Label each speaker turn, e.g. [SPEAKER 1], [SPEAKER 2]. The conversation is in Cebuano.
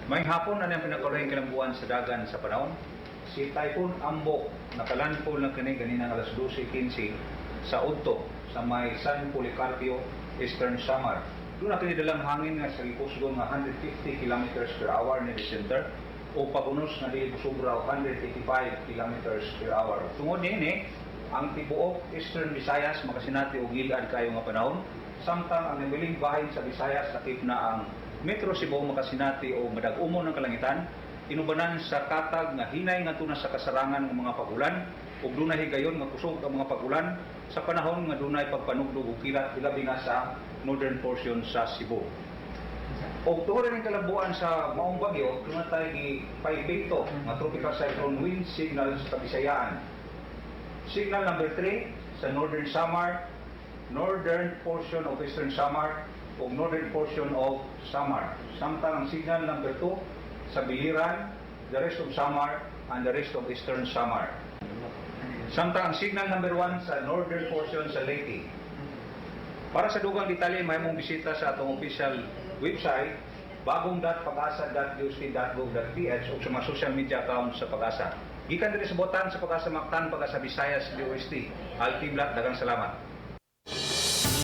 [SPEAKER 1] Maayong hapon. Ano ang pinakalahing kalambuan sa dagan sa panahon? Si Typhoon Ambo nakalandfall na kini ganinang alas 12:15 sa udto sa may San Policarpio, Eastern Samar. Duna kini dalang hangin nga sa gikusgon nga 150 kilometers per hour near the center o pagunos nga dili sobra og 185 kilometers per hour. Tungod niini, ang tibuok Eastern Visayas makasinati og gilad kayo nga panahon, samtang ang nabiling bahin sa Visayas, lakip na ang Metro Cebu, makasinati og madag-umon ng kalangitan inubanan sa katag nga hinay nga na sa kasarangan ng mga pagulan ug dunay higayon nga kusog ang mga pagulan sa panahon nga dunay pagpanugdog ug kilat, hilabi na sa northern portion sa Cebu. Og tungod ning kalambuan sa maong bagyo, duna tay gipaepekto nga tropical cyclone wind signal sa Kabisayaan. Signal number 3 sa Northern Samar, northern portion of Eastern Samar ug northern portion of Samar. Samtang ang signal number 2 sa Biliran, the rest of Samar and the rest of Eastern Samar. Samtang ang signal number 1 sa northern portion sa Leyte. Para sa dugang detalye, mahimong bisita sa atong official website bagong.pagasa.dost.gov.ph o sa mga social media accounts sa PAGASA. Gikan diri sa Botan sa PAGASA Mactan, PAGASA Visayas, DOST. Alkiblat, daghang salamat.